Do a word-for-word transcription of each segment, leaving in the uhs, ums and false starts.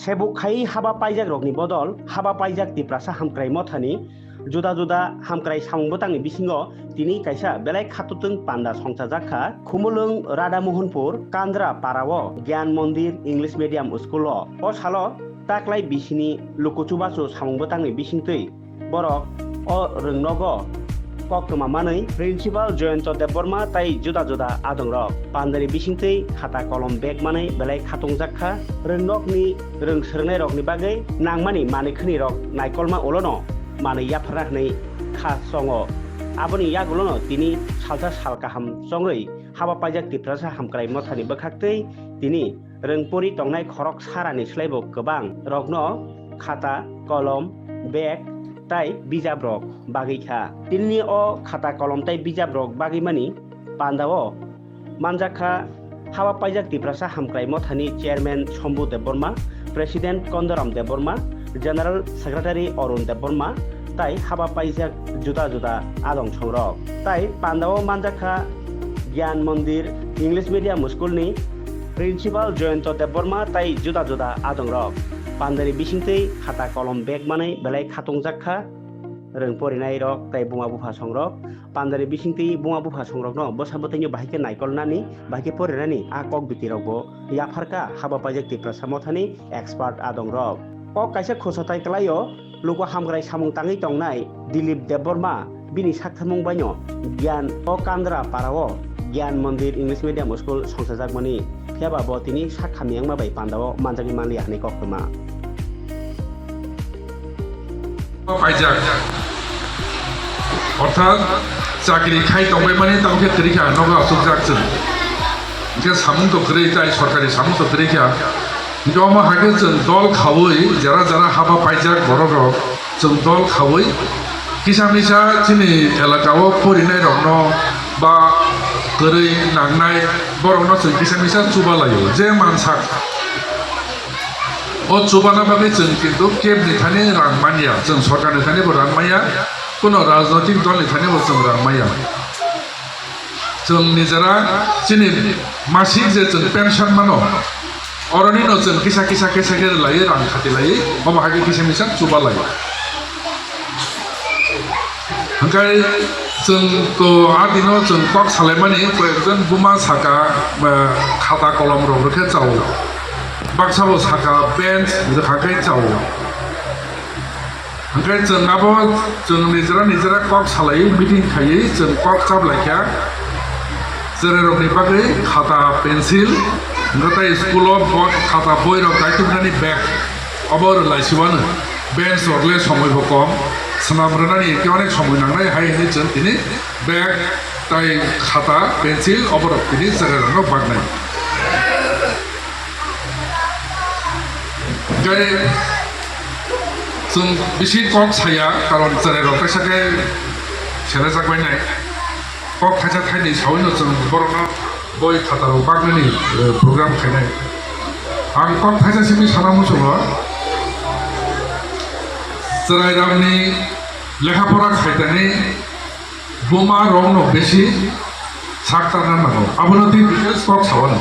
Khe bo khai haba paijak rokni bodol haba paijak Tiprasa Hamkrai Mothani juda juda hamkrai samung bwtangni bisingo tini kaisa belai khatutwng panda songchajak kha. Khumulwng Radha Mohanpur Kandra Parao Gyan Mondir English Medium School o o salo taklai bisini luku chubachu samung bwtangni bisingtwi borok o rwngnogo koktwma manwi Principal Jayanta Debbarma tai juda juda adongrok pandani bisingtwi khata kolom bag manwi belai khatungjak kha. Rwngnokni rwng swrwngnairokni bagwi nangmani manwi khwnirok naikolma ulono manwi yapharna hwnwi kha chongo. Aboni yagulono tini salsa sal kaham chongwi haba paijak Tiprasa Hamkrai Mothani bwkhaktwi tini rwngpori tongnai khorok sarani swlaibo kwbang rokno khata, kolom, bag tai bijap rok bagwi kha. Tinini o khata, kolom tai bijap rok bagwi mani pandao manjak kha haba paijak Tiprasa Hamkrai Mothani Chairman Shambhu Debbarma, President Kondoram Debbarma, General Secretary Arun Debbarma tai haba paijak juda juda adong songrok. Tai pandao manjak kha Gyan Mondir English Medium School ni Principal Jayanta Debbarma tai juda juda adongrok. Pandani bisingtwi khata kolom bag manwi belai khatungjak kha. Rwng porinairok tai buma bupha songrok. Pandani bisingtwi buma bupha songrokno bwsa bwtaino bahai khe naikolnani, bahai khe porinani a kok bitirokbo yapharkha haba paijak Tiprasa Mothani expert adongrok. Kok kaisa khusatai kwlaio, luku hamkrai samung tangwi tongnai Dilip Debbarma bini saktharmung baino Gyan o Kandra Parao Gyan Mondir English Medium School songchajakmani, phiyaba bo tini sak hamya wngma bai pandao manjagwi manliya hwnwi koktwma. Paijak. Orthat chakri khai tongbai mani tamo khe kwrwi kha, nogo achukjak chwng. Hwnkhe samung to kwrwi, tai sorkari samung to kwrwi kha. Hwnkhe omo hai khe chwng dol khaui jera jera haba paijak borok rok, chwng dol khaui kisa misa chini elaka o porinai rokno ba kwrwi nangnai borokno chwng kisa misa chuba laio, je mansak. O chubana bagwi chwng kintu kebni thani rang manya, chwng sorkarni thani bo rang manya, kuno rajnoitik dolni thani bo chwng rang manya. Chwng nijera chini masik je chwng pension mano, oroni no chwng kisa kisa kisa khe rwlaiwi rang khati laiwi, omo hai khe kisa misa chuba lai. Hwnkhe chwng to a dino chwng kok salaimani, koyekjon buma saka, eh, khata kolom rok rwkhe chao, baksa bo saka bench rwkha khe chao. Hwnkhe chwng abo chwng nijera nijera kok salaiwi meeting khaiwi chwng kok chaplaikha. Chwrairokni bagwi khata, pencil, hwnkhe tei school o bo khata boirok daitubnani bag obo rwlai siwano. Bench rok le somoi bo kom, swnam rwnani hinkhe onek somoi nangnai, hai hwnwi chwng tini bag tai khata, pencil oborok tini chwrairokno baknai. Hwnkhe chwng bisi kok saya, karon chwrairok kaisa khe selajak bainai. Kok thaisa thaini sawino chwng borokno boi khatarok baknani, eh, program khainai. Ang kok thaisa simi sana muchungo, chwrairokni lekha pora khaitani buma rokno bisi sak tarna nango. Abono tei details kok sawano.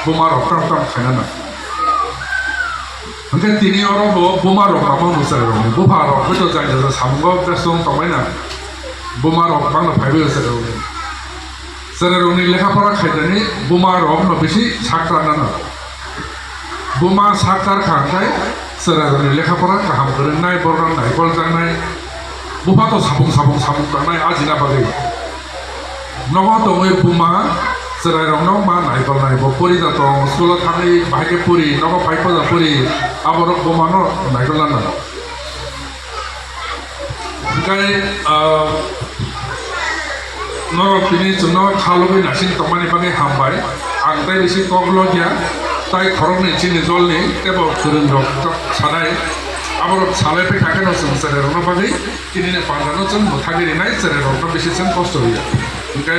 Buma rok tam tam khaina nango. Hwnkhe tini oro bo buma rok tamo mwchwrwng rokni bupha rok hwito jang jang samungo besto wng tongbaina. Buma rok bangno phaibai o chwrai rokni. Chwrai rokni lekha pora khaidani buma rokno bisi sak tarna nango. Buma sak tar kha hwnkhe chwrairokni lekha pora kaham kwrwngnai, borokno naikol jaknai, bupha to sapung sapung samung tangnai ajina bagwi. Nogo tongwi buma chwrairokno ma naikolnai, bo pori da tong, school-o thangwi bahai khe pori, nogo phai poja pori, aborok bumano naikolna nango. Hwnkhe, ah, norok tini chwngno kha logwi naising tongmani bagwi hambai. Ang tei bisi kok logya, tai khoroknwi chini jolni teibo kwrwngrok sanai. Aborok salai phai kha kheno chwng chwrairokno bagwi tinini pandano chwng mwthagwi rinai, chwrairokno bisi chwng kosto rwya. Hwnkhe